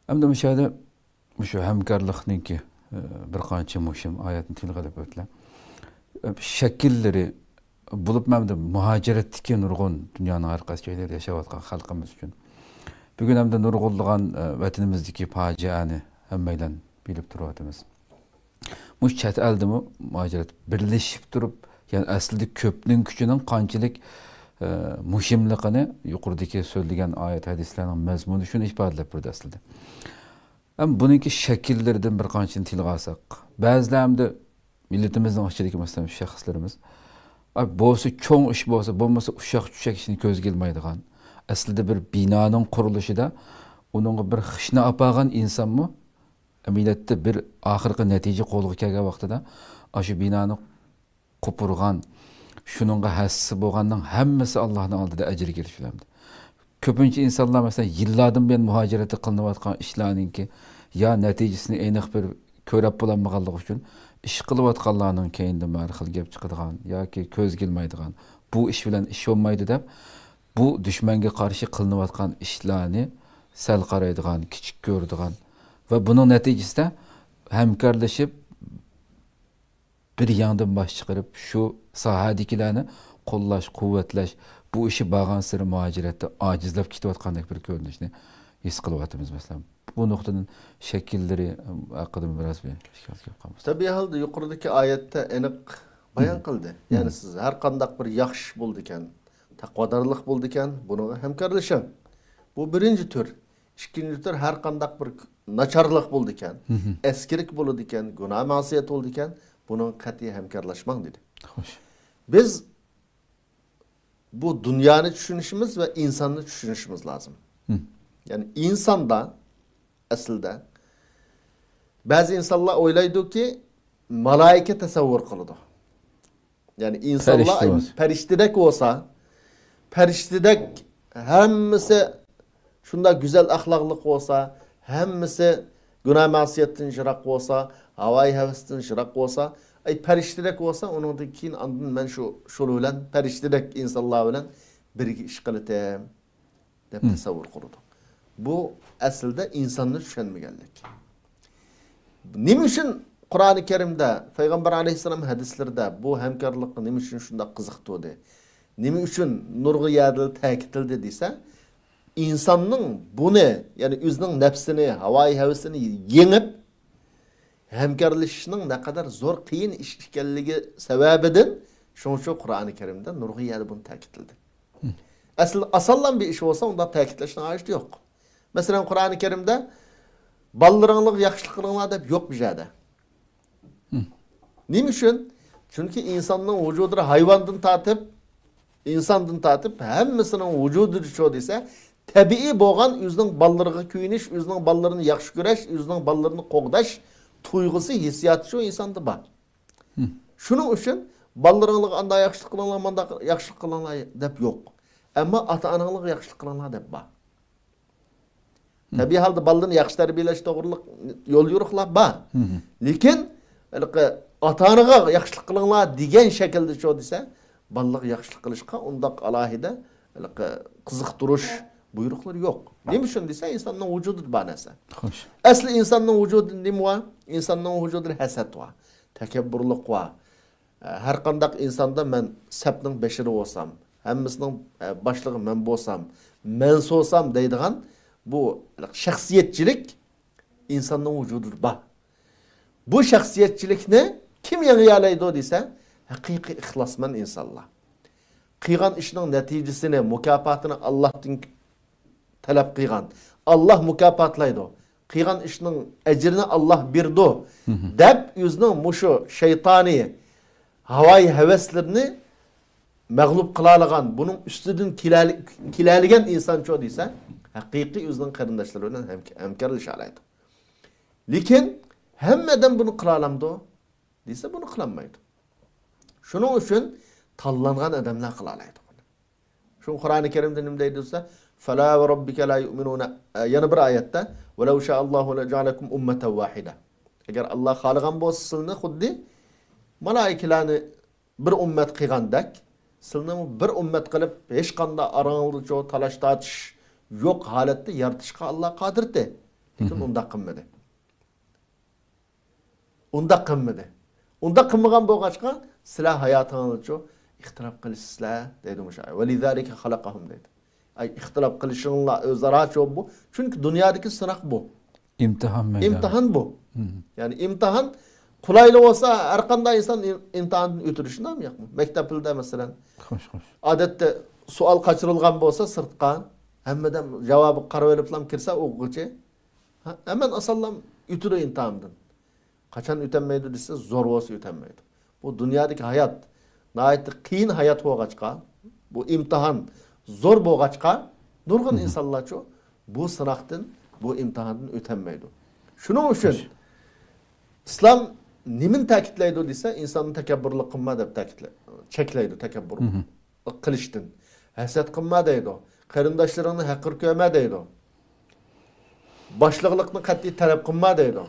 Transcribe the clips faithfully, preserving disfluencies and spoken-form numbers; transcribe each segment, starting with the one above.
ئەمدى مۇشۇ يەردە مۇشۇ ھەمكارلىقنىڭكى، ئە، بىر قانچە مۇھىم ئايەتنى تىلغا ئېلىپ ئۆتتىلە. ئە، شەكىللىرى بولۇپ، مەمدە مۇھاجىرەتتىكى نۇرغۇن دۇنيانىڭ ھەر قايسى جايلىرىدا ياشاۋاتقان خەلقىمىز ئۈچۈن. بۈگۈن ھەمدە نۇرغۇنلىغان، ئە، ۋەتىنىمىزدىكى پاجىئەنى ھەممەيلەن بىلىپ تۇرۇۋاتىمىز. مۇشۇ چەت ئەلدىمۇ مۇھاجىرەت بىرلىشىپ تۇرۇپ، يەنى ئەسلىدە كۆپنىڭ كۈچىنىڭ قانچىلىك، ئە، مۇھىملىقىنى يۇقىرىدىكى سۆزلىگەن ئايەت ھەدىسلەرنىڭ مەزمۇنى شۇنى ئىپادىلەپ بېرىدۇ ئەسلىدە. ھەم بۇنىڭكى شەكىللىرىدىن بىر قانچىنى تىلغا ئالساق، بەزىلەر ئەمدى مىللىتىمىزنىڭ ئىچىدىكى، مەسىلەن، شەخسلىرىمىز، ئاي، بولسا چوڭ ئىش بولسا، بولمىسا ئۇششاق-چۈششەك ئىشنى كۆزگە ئىلمايدىغان، ئەسلىدە بىر بىنانىڭ قۇرۇلۇشىدا ئۇنىڭغا بىر خىشنى ئاپارغان ئىنسانمۇ ئەمەلىيەتتە بىر ئاخىرقى نەتىجە قولغا كەلگەن ۋاقتىدا، ئاشۇ بىنانى قوپۇرغان، شۇنىڭغا ھەسسىسى بولغاننىڭ ھەممىسى ئاللاھنىڭ ئالدىدا ئەجىرگە ئېرىشىدۇ. كۆپىنچە ئىنسانلار، مەسىلەن، يىللاردىن بۇيان مۇھاجىرەتتە قىلىنىۋاتقان ئىشلارنىڭكى يا نەتىجىسىنى ئېنىق بىر كۆرۈپ بولالمىغانلىقى ئۈچۈن، ئىش قىلىۋاتقانلارنىڭ كەينىدىن ھەر خىل گەپ چىقىدىغان ياكى كۆزگە ئىلمايدىغان، بۇ ئىش بىلەن ئىش بولمايدۇ دەپ، بۇ دۈشمەنگە قارشى قىلىنىۋاتقان ئىشلارنى سەل قارايدىغان، كىچىك كۆرىدىغان ۋە بۇنىڭ نەتىجىسىدە ھەمكارلىشىپ، بىر ياڭدىن باش چىقىرىپ، شۇ ساھەدىكىلەرنى قوللاش، قۇۋۋەتلەش، بۇ ئىشى بارغانسېرى مۇھاجىرەتتە ئاجىزلاپ كېتىۋاتقاندەك بىر كۆرۈنۈشنى ھېس قىلىۋاتىمىز، مەسىلەن. بۇ نۇقتىدىن شەكىللىرى ھەققىدە بىراز بىر ئىككى ئاز گەپ قىلمىساق. تەبىئىي ھالدا يۇقىرىدىكى ئايەتتە ئېنىق بايان قىلدى. يەنى سىز ھەر قانداق بىر ياخشى ئىش بولىدىكەن، تەقۋادارلىق بولىدىكەن، بۇنىڭغا ھەمكارلىشىڭ. بۇ بىرىنچى تۈر. ئىككىنچى تۈر، ھەر قانداق بىر ناچارلىق بولىدىكەن، ئەسكىلىك بولىدىكەن، گۇناھ مەسىيەت بولىدىكەن، بۇنىڭغا قەتئىي ھەمكارلاشماڭ دېدى. خوش. بىز بۇ دۇنيانى چۈشىنىشىمىز ۋە ئىنساننى چۈشىنىشىمىز لازىم. يەنى ئىنساندا ئەسلىدە بەزى ئىنسانلار ئويلايدۇكى، مالايىكە تەسەۋۋۇر قىلىدۇ. يەنى ئىنسانلار پەرىشتە بولسا. پەرىشتىدەك بولسا، پەرىشتىدەك ھەممىسى شۇنداق گۈزەل ئەخلاقلىق بولسا، ھەممىسى گۇناھ مەسىيەتتىن يىراق بولسا، ھاۋايى ھەۋەستىن يىراق بولسا، ئەي پەرىشتىدەك بولسا، ئۇنىڭدىن كېيىن ئاندىن مەن شۇ، شۇلار بىلەن، پەرىشتىدەك ئىنسانلار بىلەن بىرگە ئىش قىلىتەم دەپ تەسەۋۋۇر قىلىدۇ. بۇ ئەسلىدە ئىنساننى چۈشەنمىگەنلىك. نېمە ئۈچۈن قۇرئانى كەرىمدە، پەيغەمبەر ئەلەيھىسسالام ھەدىسلىرىدە بۇ ھەمكارلىققا نېمە ئۈچۈن شۇنداق قىزىقتۇردى؟ نېمە ئۈچۈن نۇرغۇن يەردە تەكىتلىدى دېسە، ئىنساننىڭ بۇنى، يەنى ئۆزىنىڭ نەپسىنى، ھاۋايى ھەۋىسىنى يېڭىپ، ھەمكارلىشىشنىڭ نەقەدەر زور، قىيىن ئىش ئىكەنلىكى سەۋەبىدىن، شۇنىڭ ئۈچۈن قۇرئانى كەرىمدە نۇرغۇن يەردە بۇنى تەكىتلىدى. ئەسلى ئاسانلا بىر ئىش بولسا، ئۇنداق تەكىتلەشنىڭ ھاجىتى يوق. مەسىلەن، قۇرئانى كەرىمدە بالىلىرىڭلارغا ياخشىلىق قىلىڭلار دەپ يوق بۇ يەردە. نېمە ئۈچۈن؟ چۈنكى ئىنساننىڭ ۋۇجۇدىدا ھايۋاندىن تارتىپ، ئىنساندىن تارتىپ ھەممىسىنىڭ ۋۇجۇدىدا شۇ دېسە، تەبىئىي بولغان ئۆزىنىڭ بالىلىرىغا كۆيۈنۈش، ئۆزىنىڭ بالىلىرىنى ياخشى كۆرۈش، ئۆزىنىڭ بالىلىرىنى قوغداش تۇيغۇسى، ھېسسىياتى شۇ ئىنساندا بار. شۇنىڭ ئۈچۈن بالىلىرىڭلارغا ئانداق ياخشىلىق قىلىڭلار، مانداق ياخشىلىق قىلىڭلار دەپ يوق. ئەمما ئاتا-ئاناڭلارغا ياخشىلىق قىلىڭلار دەپ بار. تەبىئىي ھالدا بالىلىرىنى ياخشى تەربىيەلەش توغرىلىق يول يورۇقلار بار. لېكىن ھېلىقى ئاتا-ئانىغا ياخشىلىق قىلىڭلار دېگەن شەكىلدە شۇ دېسە، بالىلارغا ياخشىلىق قىلىشقا ئۇنداق ئالاھىدە ھېلىقى قىزىقتۇرۇش بۇيرۇقلىرى يوق. نېمە ئۈچۈن دېسە، ئىنساننىڭ ۋۇجۇدىدا بار نەرسە. خوش. ئەسلى ئىنساننىڭ ۋۇجۇدىدا نېمە بار؟ ئىنساننىڭ ۋۇجۇدىدا ھەسەت بار، تەكەببۇرلۇق بار. ھەر قانداق ئىنساندا مەن سەپنىڭ بېشىدا بولسام، ھەممىسىنىڭ باشلىقى مەن بولسام، مەن سوسام دەيدىغان بۇ شەخسىيەتچىلىك ئىنساننىڭ ۋۇجۇدىدا بار. بۇ شەخسىيەتچىلىكنى كىم يېڭىيەلەيدۇ دېسە، ھەقىقىي ئىخلاسمەن ئىنسانلار. قىلغان ئىشنىڭ نەتىجىسىنى، مۇكاپاتىنى ئاللاھتىن تەلەپ قىلغان. ئاللاھ مۇكاپاتلايدۇ. قىلغان ئىشنىڭ ئەجرىنى ئاللاھ بېرىدۇ، دەپ ئۆزىنىڭ مۇشۇ شەيتانىي ھاۋايى ھەۋەسلىرىنى مەغلۇپ قىلالىغان، بۇنىڭ ئۈستىدىن كېلەلىگەن ئىنسانچۇ دېسە، ھەقىقىي ئۆزىنىڭ قېرىنداشلىرى بىلەن ھەم-، ھەمكارلىشالايدۇ. لېكىن ھەممە ئادەم بۇنى قىلالامدۇ دېسە، بۇنى قىلالمايدۇ. شۇنىڭ ئۈچۈن تاللانغان ئادەملەر قىلالايدۇ بۇنى. شۇ قۇرئانى كەرىمدە نېمە دەيدۇ دېسە، فلا وربك لا يؤمنون، ئە، يەنە بىر ئايەتتە، ولو شاء الله لجعلكم أمة واحدة. ئەگەر ئاللاھ خالىغان بولسا سىلىنى خۇددى مالائىكىلەرنى بىر ئۈممەت قىلغاندەك، سىلىنىمۇ بىر ئۈممەت قىلىپ، ھېچقانداق ئاراڭلىچۇ تالاش تارتىش يوق ھالەتتە يارىتىشقا ئاللاھ قادىرتى. لېكىن ئۇنداق قىلمىدى. ئۇنداق قىلمىدى. ئۇنداق قىلمىغان بولغاچقا، سىلەر ھاياتىڭلارچۇ ئىختىلاپ قىلىشىسىلەر دەيدۇ مۇشۇ ئايەت. ولذلك خلقهم دەيدۇ. ئاي، ئىختىلاپ قىلىشىڭلار ئۆزئاراچۇ بۇ. چۈنكى دۇنيادىكى سىناق بۇ. ئىمتىھان مەيدانى. ئىمتىھان بۇ. يەنى ئىمتىھان قولايلىق بولسا، ھەر قانداق ئىنسان ئىم-، ئىمتىھاندىن ئۆتۈلۈشى نامى يوقمۇ؟ مەكتەپلەردە مەسىلەن، خوش، خوش. ئادەتتە سوئال قاچۇرۇلغان بولسا سىرتقا، ھەممىدەم جاۋابىغا قاراۋېلىپلا كىرسە ئوقۇغۇچى، ھە، ھەممە ئاسانلا ئۆتىدۇ ئىمتىھاندىن. قاچان ئۆتەلمەيدۇ دېسە، زور بولسا ئۆتەلمەيدۇ. بۇ دۇنيادىكى ھايات ناھايىتى قىيىن ھايات بولغاچقا، بۇ ئىمتىھان زور بولغاچقا، نۇرغۇن ئىنسانلارچۇ بۇ سىناقتىن، بۇ ئىمتىھاندىن ئۆتەلمەيدۇ. شۇنىڭ ئۈچۈن ئىسلام نېمىنى تەكىتلەيدۇ دېسە، ئىنساننى تەكەببۇرلۇق قىلما دەپ تەكىتلە-، چەكلەيدۇ، تەكەببۇر قىلىشتىن. ھەسەت قىلما دەيدۇ. قېرىنداشلىرىڭنى ھەقىر كۆرمە دەيدۇ. باشلىقلىقنى قەتئىي تەلەپ قىلما دەيدۇ.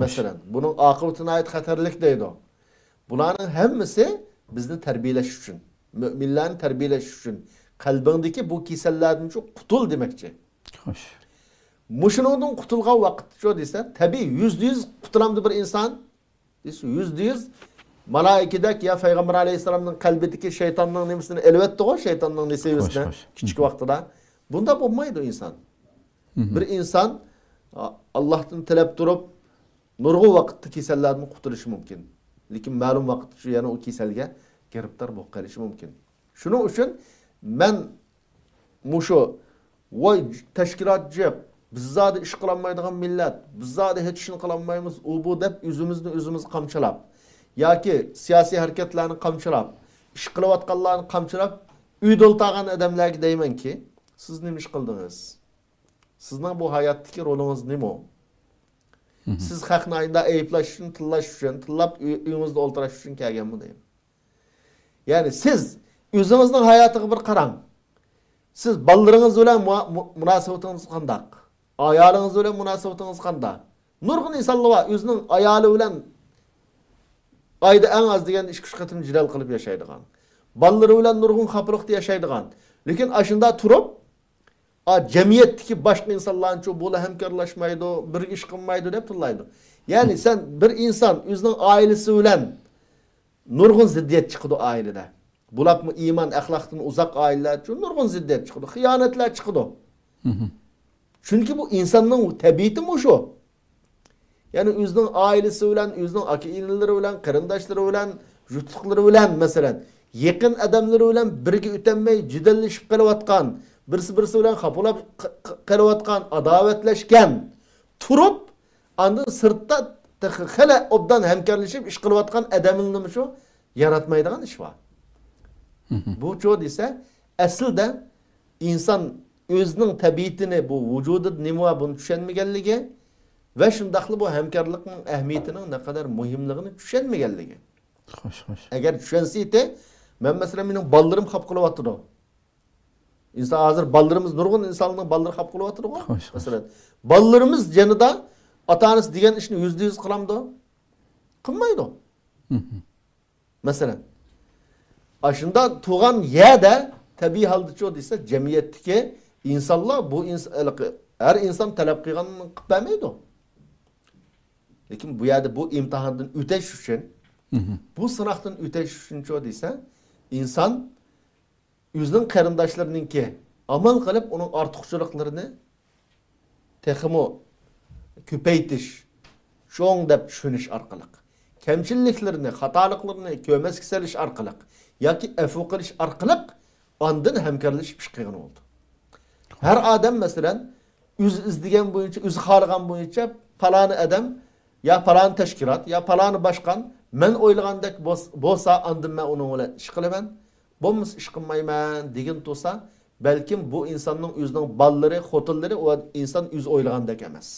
مەسىلەن، بۇنىڭ ئاقىۋىتى ناھايىتى خەتەرلىك دەيدۇ. بۇلارنىڭ ھەممىسى بىزنى تەربىيەلەش ئۈچۈن، مۆمىنلەرنى تەربىيەلەش ئۈچۈن، قەلبىڭدىكى بۇ كېسەللەردىن شۇ قۇتۇل دېمەكچى. خوش. مۇشۇنىڭدىن قۇتۇلغان ۋاقىتچۇ دېسە، تەبىئىي يۈزدە يۈز قۇتۇلامدۇ بىر ئىنسان؟ دېسە، يۈزدە يۈز مالائىكىدەك يا پەيغەمبەر ئەلەيھىسسالامنىڭ قەلبىدىكى شەيتاننىڭ نېمىسىنى ئېلىۋەتتىغۇ، شەيتاننىڭ نېسىۋىسىنى خوش، خوش. كىچىك ۋاقتىدا. بۇنداق بولمايدۇ ئىنسان. بىر ئىنسان، ئا-، ئاللاھتىن تىلەپ تۇرۇپ، نۇرغۇن ۋاقىتتا كېسەللەردىن قۇتۇلۇشى مۇمكىن. لېكىن مەلۇم ۋاقىتتا شۇ يەنە ئۇ كېسەلگە گىرىپتار بولۇپ قېلىشى مۇمكىن. شۇنىڭ ئۈچۈن مەن مۇشۇ، ۋاي، تەشكىلات جىق، بىز زادى ئىش قىلالمايدىغان مىللەت، بىز زادى ھېچ ئىشنى قىلالمايمىز، ئۇ بۇ دەپ ئۆزىمىزنى ئۆزىمىز قامچىلاپ، ياكى سىياسىي ھەرىكەتلەرنى قامچىلاپ، ئىش قىلىۋاتقانلارنى قامچىلاپ، ئۆيدە ئولتۇرغان ئادەملەرگە دەيمەنكى، سىز نېمە ئىش قىلدىڭىز؟ سىزنىڭ بۇ ھاياتتىكى رولىڭىز نېمە؟ سىز خەقنى ئايدا ئەيىبلەش ئۈچۈن، تىللاش ئۈچۈن، تىللاپ ئۆي-، ئۆيىڭىزدە ئولتۇراش ئۈچۈن كەلگەنمۇ دەيمەن. يەنى سىز ئۆزىڭىزنىڭ ھاياتىغا بىر قاراڭ. سىز بالىلىرىڭىز بىلەن مۇ-، مۇ-، مۇناسىۋىتىڭىز قانداق؟ ئايالىڭىز بىلەن مۇناسىۋىتىڭىز قانداق؟ نۇرغۇن ئىنسانلار بار، ئۆزىنىڭ ئايالى بىلەن ئايدا ئەڭ ئاز دېگەندە ئىككى-ئۈچ قېتىم جېدەل قىلىپ ياشايدىغان. بالىلىرى بىلەن نۇرغۇن خاپىلىقتا ياشايدىغان. لېكىن ئاشۇنداق تۇرۇپ، ئا، جەمئىيەتتىكى باشقا ئىنسانلارنىڭچۇ بۇلا ھەمكارلاشمايدۇ، بىرگە ئىش قىلمايدۇ دەپ تىللايدۇ. يەنى سەن بىر ئىنسان ئۆزىنىڭ ئائىلىسى بىلەن نۇرغۇن زىددىيەت چىقىدۇ ئائىلىدە. بۇلاپمۇ ئىمان، ئەخلاقتىن ئۇزاق ئائىلىلەرچۇ نۇرغۇن زىددىيەت چىقىدۇ، خىيانەتلەر چىقىدۇ. چۈنكى بۇ ئىنساننىڭ تەبىئىتى مۇشۇ. يەنى ئۆزىنىڭ ئائىلىسى بىلەن، ئۆزىنىڭ ئاكا-ئىنىلىرى بىلەن، قېرىنداشلىرى بىلەن، جۇتلۇقلىرى بىلەن، مەسىلەن، يېقىن ئادەملىرى بىلەن بىرگە ئۆتەلمەي، جېدەللىشىپ قېلىۋاتقان، بىرسى-بىرسى بىلەن خاپىلاپ ق-، ق-، قېلىۋاتقان، ئاداۋەتلەشكەن تۇرۇپ، ئاندىن سىرتتا تېخى خېلى ئوبدان ھەمكارلىشىپ ئىش قىلىۋاتقان ئادەملىرىمۇ شۇ ياراتمايدىغان ئىش بار. بۇچۇ دېسە، ئەسلىدە ئىنسان ئۆزىنىڭ تەبىئىتىنى، بۇ ۋۇجۇدىدا نېمە بار، بۇنى چۈشەنمىگەنلىكى ۋە شۇنداقلا بۇ ھەمكارلىقنىڭ ئەھمىيىتىنىڭ نەقەدەر مۇھىملىقىنى چۈشەنمىگەنلىكى. خوش، خوش. ئەگەر چۈشەنسە ئىدى، مەن مەسىلەن، مېنىڭ بالىلىرىم خاپا قىلىۋاتىدۇ. ئىنسان ھازىر بالىلىرىمىز، نۇرغۇن ئىنسانلارنىڭ بالىلىرى خاپا قىلىۋاتىدۇغۇ. خوش، خوش. مەسىلەن، بالىلىرىمىز جېنىدا ئاتا-ئانىسى دېگەن ئىشنى يۈزدە يۈز قىلامدۇ؟ قىلمايدۇ. مەسىلەن، ئاشۇنداق تۇغان يەردە تەبىئىي ھالدىچۇ دېسە، جەمئىيەتتىكى ئىنسانلار بۇ ئىنس-، ھېلىقى ھەر ئىنسان تەلەپ قىلغاننى قىلىپ بەرمەيدۇ. لېكىن بۇ يەردە بۇ ئىمتىھاندىن ئۆتەش ئۈچۈن، بۇ سىناقتىن ئۆتەش ئۈچۈنچۇ دېسە، ئىنسان ئۆزىنىڭ قېرىنداشلىرىنىڭكى ئامال قىلىپ ئۇنىڭ ئارتۇقچىلىقلىرىنى تېخىمۇ كۆپەيتىش، چوڭ دەپ چۈشىنىش ئارقىلىق، كەمچىللىكلىرىنى، خاتالىقلىرىنى كۆرمەسكە سېلىش ئارقىلىق ياكى ئەپۇ قىلىش ئارقىلىق ئاندىن ھەمكارلىشىپ ئىش قىلغىلى بولىدۇ. ھەر ئادەم، مەسىلەن، ئۆزى ئىزدىگەن بويىچە، ئۆزى خالىغان بويىچە پالانى ئادەم يا پالانى تەشكىلات يا پالانى باشقان مەن ئويلىغاندەك بولس-، بولسا، ئاندىن مەن ئۇنىڭ بىلەن ئىش قىلىمەن. بولمىسا ئىش قىلمايمەن دېگەن تۇرسا، بەلكىم بۇ ئىنساننىڭ ئۆزىنىڭ بالىلىرى، خوتۇنلىرى ئۇ ئىنسان ئۆزى ئويلىغاندەك ئەمەس.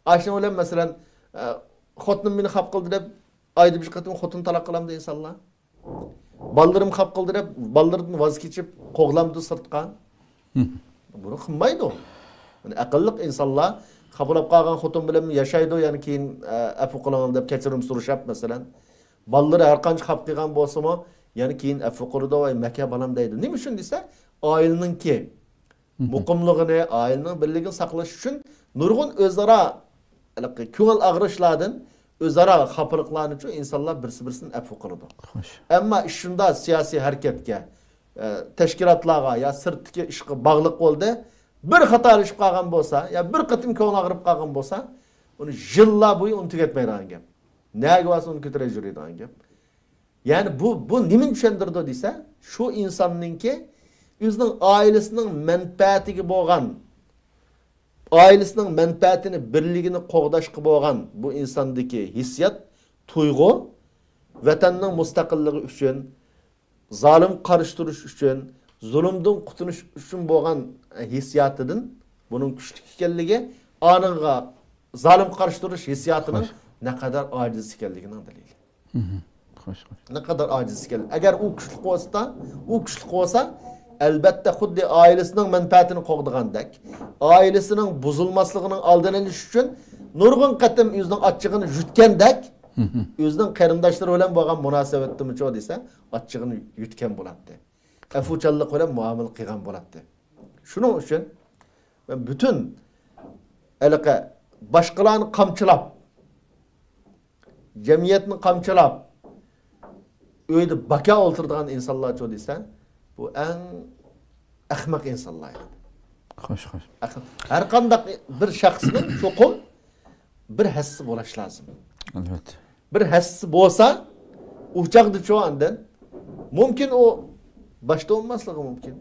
ئاشۇنىڭ بىلەن، مەسىلەن، ئە، خوتۇنۇم مېنى خاپا قىلدى دەپ، ئايدا بىر قېتىم خوتۇن تالاق قىلامدۇ ئىنسانلار؟ بالىلىرىم خاپا قىلدى دەپ، بالىلىرىدىن ۋاز كېچىپ، قوغلامدۇ سىرتقا؟ بۇنى قىلمايدۇ. يەنى ئەقىللىق ئىنسانلار خاپىلاپ قالغان خوتۇن بىلەن ياشايدۇ، يەنى كېيىن، ئە، ئەپۇ قىلىڭ دەپ كەچۈرۈم سورىشاپ، مەسىلەن. بالىلىرى ھەر قانچە خاپا قىلغان بولسىمۇ، يەنى كېيىن ئەپۇ قىلىدۇ، ۋاي، مەكە بالام دەيدۇ. نېمە ئۈچۈن دېسە، ئائىلىنىڭكى مۇقىملىقىنى، ئائىلىنىڭ بىرلىكىنى ساقلاش ئۈچۈن نۇرغۇن ئۆزئارا ھېلىقى كۆڭۈل ئاغرىشلاردىن، ئۆزئارا خاپىلىقلارنىچۇ ئىنسانلار بىرسى-بىرسىدىن ئەپۇ قىلىدۇ. خوش. ئەمما ئىش شۇنداق سىياسىي ھەرىكەتكە، ئە، تەشكىلاتلارغا يا سىرتتىكى ئىشقا باغلىق بولدى. بىر خاتالىشىپ قالغان بولسا، يا بىر قېتىم كۆڭلى ئاغرىپ قالغان بولسا، ئۇنى يىللار بويى ئۇنى تۈگەتمەيدىغان گەپ. نەگە بارسا ئۇنى كۆتۈرۈپ يۈرىدىغان گەپ. يەنى بۇ، بۇ نېمىنى چۈشەندۈرىدۇ دېسە، شۇ ئىنساننىڭكى ئۆزىنىڭ ئائىلىسىنىڭ مەنپەئەتىگە بولغان، ئائىلىسىنىڭ مەنپەئەتىنى، بىرلىكىنى قوغداشقا بولغان بۇ ئىنساندىكى ھېسسىيات، تۇيغۇ، ۋەتەننىڭ مۇستەقىللىقى ئۈچۈن، زالىمغا قارشى تۇرۇش ئۈچۈن، زۇلۇمدىن قۇتۇلۇش ئۈچۈن بولغان ھېسسىياتىدىن بۇنىڭ كۈچلۈك ئىكەنلىكى، ئانىڭغا زالىمغا قارشى تۇرۇش ھېسسىياتىنىڭ خوش. نەقەدەر ئاجىز ئىكەنلىكىنىڭ دەلىلى. مھم. خوش، خوش. نەقەدەر ئاجىز ئىكەن. ئەگەر ئۇ كۈچلۈك بولسا، ئۇ كۈچلۈك بولسا، ئەلبەتتە خۇددى ئائىلىسىنىڭ مەنپەئەتىنى قوغدىغاندەك، ئائىلىسىنىڭ بۇزۇلماسلىقىنىڭ ئالدىنى ئېلىش ئۈچۈن نۇرغۇن قېتىم ئۆزىنىڭ ئاچچىقىنى يۇتقاندەك، مھم. ئۆزىنىڭ قېرىنداشلىرى بىلەن بولغان مۇناسىۋەتتىمۇچۇ دېسە، ئاچچىقىنى يۇتقان بولاتتى. ئەپۇچانلىق بىلەن مۇئامىلە قىلغان بولاتتى. شۇنىڭ ئۈچۈن مەن پۈتۈن ھېلىقى باشقىلارنى قامچىلاپ، جەمئىيەتنى قامچىلاپ، ئۆيدە باكا ئولتۇرىدىغان ئىنسانلارچۇ دېسە، بۇ ئەڭ ئەخمەق ئىنسانلار ئىدى. خوش، خوش. ئەخ-، ھەر قانداق بىر شەخسنىڭ چوقۇم بىر ھەسسىسى بولۇش لازىم. ئەلۋەتتە. بىر ھەسسىسى بولسا، ئۇ چاغدىچۇ ئاندىن مۇمكىن ئۇ باشتا بولماسلىقى مۇمكىن.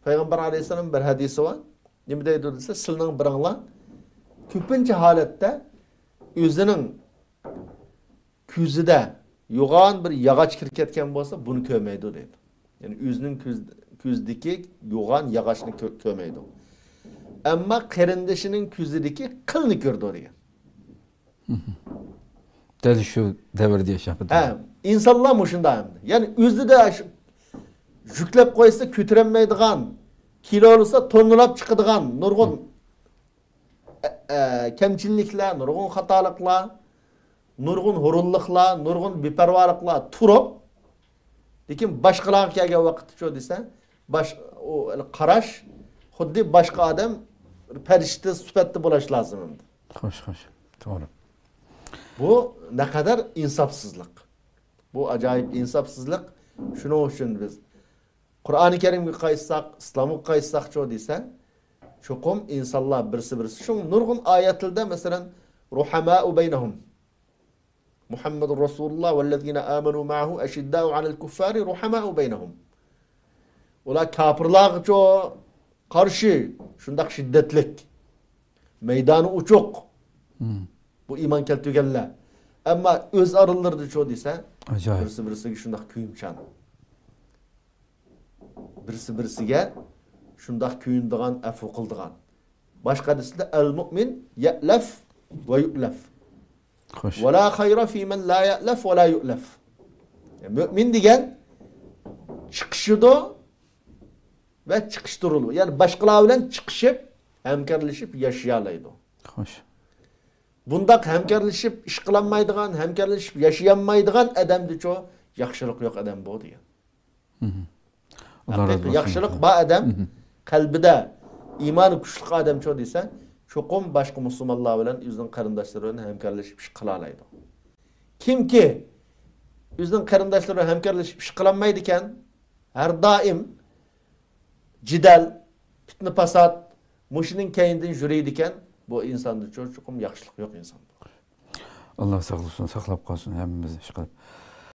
پەيغەمبەر ئەلەيھىسسالام بىر ھەدىسى بار. نېمە دەيدۇ دېسە، سىلىنىڭ بىرىڭلار كۆپىنچە ھالەتتە ئۆزىنىڭ كۆزىدە يوغان بىر ياغاچ كىرىپ كەتكەن بولسا، بۇنى كۆرمەيدۇ دەيدۇ. يەنى ئۆزىنىڭ كۆز-، كۆزىدىكى يوغان ياغاچنى كۆ-، كۆرمەيدۇ. ئەمما قېرىندىشىنىڭ كۆزىدىكى قىلنى كۆرىدۇ دېگەن. دەل شۇ دەۋردە ياشاپ ھە، ئىنسانلار مۇشۇنداق ئەمدى. يەنى ئۆزىدە شۇ يۈكلەپ قويسا كۆتۈرەلمەيدىغان، كىلولىسا توننىلاپ چىقىدىغان نۇرغۇن ئە، ئە، كەمچىللىكلەر، نۇرغۇن خاتالىقلار، نۇرغۇن ھۇرۇنلۇقلار، نۇرغۇن بىپەرۋالىقلار تۇرۇپ، لېكىن باشقىلارغا كەلگەن ۋاقىتتىچۇ دېسە، باش-، ئۇ قاراش خۇددى باشقا ئادەم پەرىشتە سۈپەتتە بولۇش لازىم ئەمدى. خوش، خوش. توغرا. بۇ نەقەدەر ئىنساپسىزلىق. بۇ ئاجايىپ ئىنساپسىزلىق. شۇنىڭ ئۈچۈن بىز قۇرئانى كەرىمگە قايتساق، ئىسلامغا قايتساقچۇ دېسە، چوقۇم ئىنسانلار بىرسى-بىرسى. شۇڭا نۇرغۇن ئايەتلەردە، مەسىلەن، رۇھەمائۇ بەينەھۇم. مۇھەممەدۇر رەسۇلۇللاھ ۋەللەزىنە ئامەنۇ مەئەھۇ ئەشىددائۇ ئەلەل كۇففارى رۇھەمائۇ بەينەھۇم. ئۇلار كاپىرلارغىچۇ قارشى شۇنداق شىددەتلىك، مەيدانى ئوچۇق. مم. بۇ ئىمان كەلتۈرگەنلەر. ئەمما ئۆز ئارىلىرىدىچۇ دېسە، ئاجايىپ. بىرسى-بىرسىگە شۇنداق كۆيۈمچان. بىرسى-بىرسىگە شۇنداق كۆيۈنىدىغان، ئەپۇ قىلىدىغان. باشقا ھەدىستە، ئەل مۇئمىن يەئلەف ۋە يۇئلەف. خوش. ۋە لا خەيرە فىمەن لا يەئلەف ۋە لا يۇئلەف. مۆمىن دېگەن چىقىشىدۇ ۋە چىقىشتۇرۇلىدۇ. يەنى باشقىلار بىلەن چىقىشىپ، ھەمكارلىشىپ ياشىيالايدۇ. خوش. بۇنداق ھەمكارلىشىپ ئىش قىلالمايدىغان، ھەمكارلىشىپ ياشىيالمايدىغان ئادەمدىچۇ ياخشىلىق يوق ئادەم بۇ دېگەن. مھم. ئاللا رازى ھەقىقىي بولسۇن. ياخشىلىق بار ئادەم، مھم. قەلبىدە ئىمانى كۈچلۈك ئادەمچۇ دېسە، چوقۇم باشقا مۇسۇلمانلار بىلەن، ئۆزىنىڭ قېرىنداشلىرى بىلەن ھەمكارلىشىپ ئىش قىلالايدۇ. كىمكى ئۆزىنىڭ قېرىنداشلىرى بىلەن ھەمكارلىشىپ ئىش قىلالمايدىكەن، ھەر دائىم جېدەل، پىتنە-پاسات، مۇشۇنىڭ كەينىدىن يۈرىدىكەن، بۇ ئىنساندىچۇ چوقۇم ياخشىلىق يوق ئىنسان. ئاللا ساقلىسۇن، ساقلاپ قالسۇن ھەممىمىزنى ئىشقىلىپ.